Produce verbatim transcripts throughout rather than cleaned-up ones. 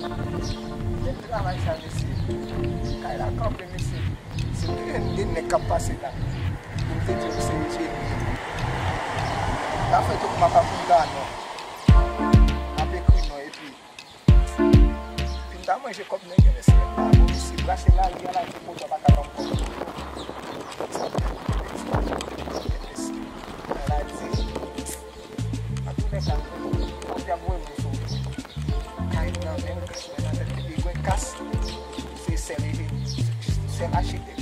Men travay sa, mesye. Kay la kanpe, mesye. Si m te jwenn de nèg k ap pase la, pou m te di yo se jeni. Sa fè tout m ap akonda non. M ap ekri non, epi fin ta manje kòb nèg yo, mesye. M pa bon, mesye. Brase lari a la, pou kote w pa ka ban m kòb. Mesye, maladi. An tou lè ka, kote y ap voye moun sou wout? Kay nan men, kas mwen nan tèt, epi gwen kas, se sèl, sèl achitèk.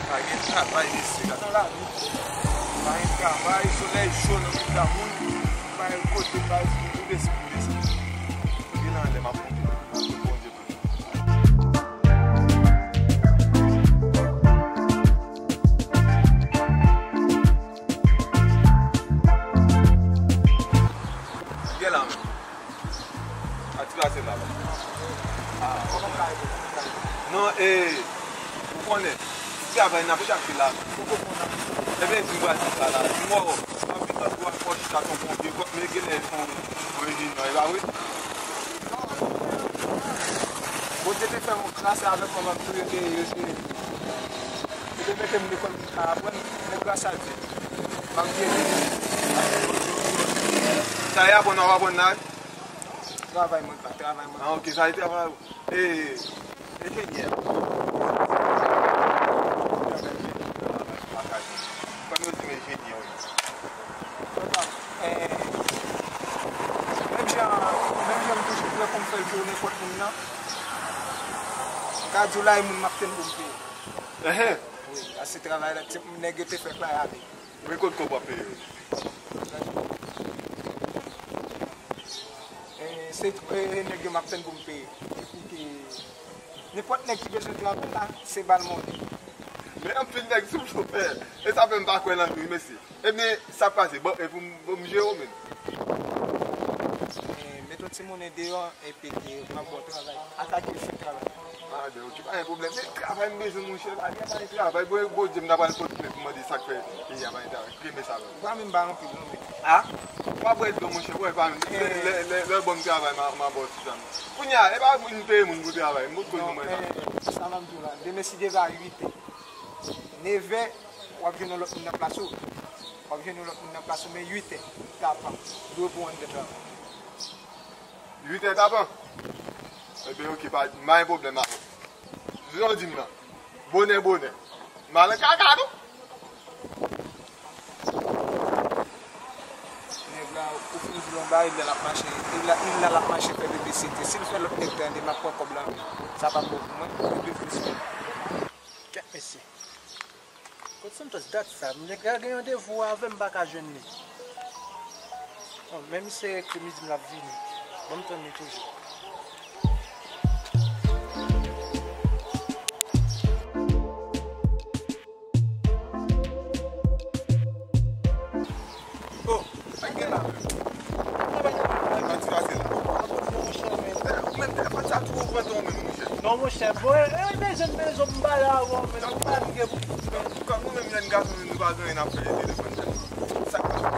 Pa gen travay, mesye, gade lavi. Pa gen travay, solèy cho nan figi moun. Pa gen kote, pa gen kote, desann, desann. Gen nan lè m ap monte, m ap monte, Bondye. Gen la menm. A ti pase la. Ah, non, e, ou konnen, ti travay n ap chache la. Ebyen, di m pral di sa la. Di m wè, w ap vin nan twa fò chita ton ponpye, kòk, men gen lè yon, yon enjenyè, e pa vre? Bondye te fè yon gras avèk mwen, m ap tou rete, rete. Li te mete m lekòl pou m ka aprann, men gras a Dye, m ap byen viv. Sa y aprann w ap aprann la? Travay mwen pa, travay mwen. Ah, ok, sa y travay ou. E, enjenyè. Kòm yo di m enjenyè, wi. Konsa, eh, menm jan, menm jan m toujou prè pou m fè l pou nenpòt moun nan, m ka di w la, e moun m ap tann pou m peye. Ehe. Wi, a se travay la, ti nèg yo te fè klay avè. Men kot kòb w ap peye yo? Eh, se, eh, nèg yo m ap tann pou m peye. Epi ke nenpòt nèg ki bezwen travay la, se ba l monnen. Men anpil nèg sou chofè. E sa fè m pa kwè nan nou, mesye. Ebyen, sa pase? Bon, e pou m, pou m jere w menm. Eh, met yon ti monnen deyò, epi ke m ap ba w travay. Atake l fè travay. Ah, ben, ok, pa gen pwoblèm. Men travay m bezwen, monchè, la, gen pa gen travay. Bon, Bondye, m ta pral pote plent pou mande sa k fè peyi a pa gen travay. Ki mè sa la? Ou pa menm bay anpil, non, men. Ah? Ou pa prèt non, monchè, wè, pa menm. Lè, lè, lè, lè w ban m travay, m a, m a ba w ti zam. Kounye a, e pa moun peye moun pou travay. M pot koz nou mwen sa. Eh, sa m ap di w la. Demen, si Dye vle, a uit è. Nevè, w ap jwenn yon lòt moun nan plas ou. W ap jwenn yon lòt moun nan plas ou, men uit è tapan. Dwe pou w anndan travay. Uit è tapan? Ebyen, ok, pa, pa gen pwoblèm avè w. Jan w di m nan. Bonè, bonè. M al nan kaka tou. Nèg la, ou fin di l yon bagay, lè l ap mache, li la, li la, l ap mache fè piblisite. Si l fè lòt nèg tande, m ap pran kòb la, men sa p ap bon pou mwen, epi plis. Kèt mesye. Kot Santos dat sa? Nèg la gen randevou avè m, m pa ka jwenn li. Bon, men misye ekri m, li di m l ap vini. Bon, m tann li toujou. Oh, sa k gen la menm? Sa k pase la? Ou menm telefòn sa tou ou pran tan ou menm, monchè. Non, monchè, bon, e, e, bezwen, bezwen, m pale avè w, men m pa gen pou. Kòm nou menm jèn gason, nou pa gen anyen n ap fè telefòn sa. Sa k pase?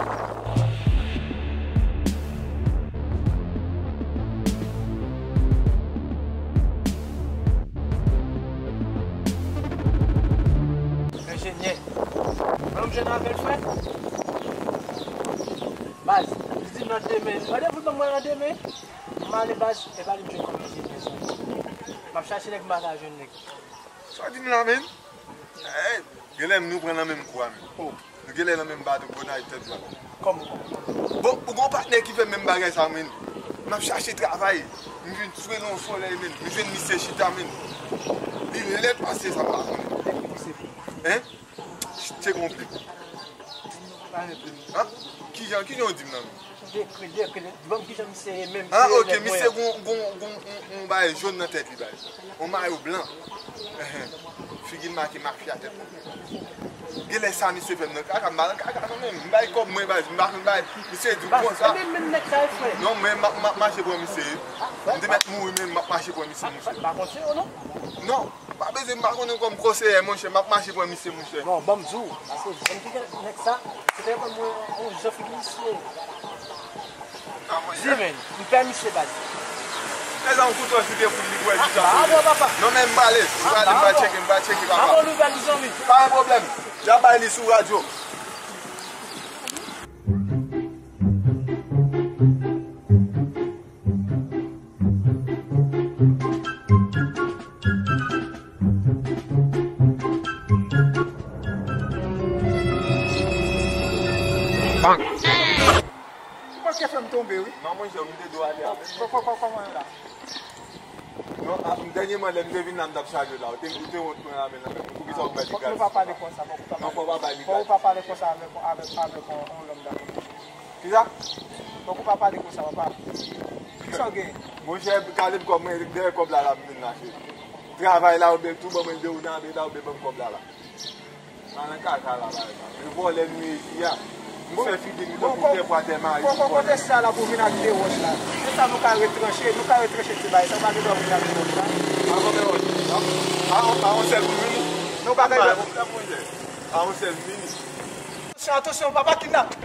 Enjenyè. Mwen menm jwenn avè l, frè. Baz, li di nan demen. Gade pou mwen nan demen. M ale baz, e pa li m jwenn kòm enjenyè sa. M ap chache nèg, m pa ka jwenn nèg. Sa w di m la, menm? Eh, genlè nou pran nan menm kou a, menm. Oh. Nou genlè nan menm bato, Gonayiv, tèt dwat. Kòman? Bon, ou gon patnè ki fè menm bagay sa, menm. M ap chache travay. M vin swe nan yon solèy, menm. M jwenn misye chita, menm. Li lèd pase sa m pa konnen. Hein? Se konpli. Pa gen pwoblèm. Hein? Kijan, kijan w di m nan, menm? Dekri, dekri, di ban m kijan misye ye menm. Ah, ok, misye gon, gon, gon, on, on bagay jòn nan tèt li, bagay. On mayo blan. Figi l make mafya tèt. Genlè sa misye fè m nan kaka, m pa nan kaka non, men m bay kòb mwen, baz, m pa konn bay, misye di w konsa. Baz, e menm, menm nèg sa e frè. Non, men m ap, m ap mache pran misye. M te mèt mouri, men m ap mache pran misye, monchè. Pa konn se yo, non? Non, pa bezwen, m pa konnen kòm konseyè, monchè, m ap mache pran misye, monchè. Non, ban m di w, paske jan m te gen nèg sa, se te ban mwen yon jan figi misye. Di men, m pè misye baz. Mezanmi, kouto si te pou li bwè di sa. Ah, non, papa. Non, men m prale, m prale, m pral tcheke, m pral tcheke, papa. Avan nou bèl zanmi. Pa gen pwoblèm. Y ap bay li sou radyo. Bang! Ou pa ka fè m tonbe, wi. Non, monchè, m te dwe ale avè l. Kò-, kò-, kò-, kòman la? Non, a, dènyèman, lè m te vin la, m t ap salye w la. Ou te, ou te wont mwen la, men la, men poukisa ou bay li gaz? Fòk nou pa pale konsa, fòk ou pa pale. Non, fòk ou pa bay li gaz. Fòk ou pa pale konsa avèk, avèk, avèk yon, yon lòm dakò. Kisa? Fòk ou pa pale konsa, papa. Kisa w gen? Monchè, Caleb, kòb mwen, dèyè kòb la, la, m vin la, cheri. Travay la, oubyen tou ban mwen de ou nan de la, oubyen ban m kòb la, la. Nan kaka la, la, la. Men vòlè nou ye isi a. Nou fè figi nou tankou tè pwa tè mari. Bon, bon, kote sa la pou vin ak de wòch la? Se sa nou ka retranche, nou ka retranche ti bagay sa, pa gen dwa vin ak de wòch la. Pa konbyen wòch? A, a, a, yon sèl moun vini? Non, pa gen pwoblèm, monchè. A, yon sèl moun vini. Atansyon, atansyon, papa kidnap.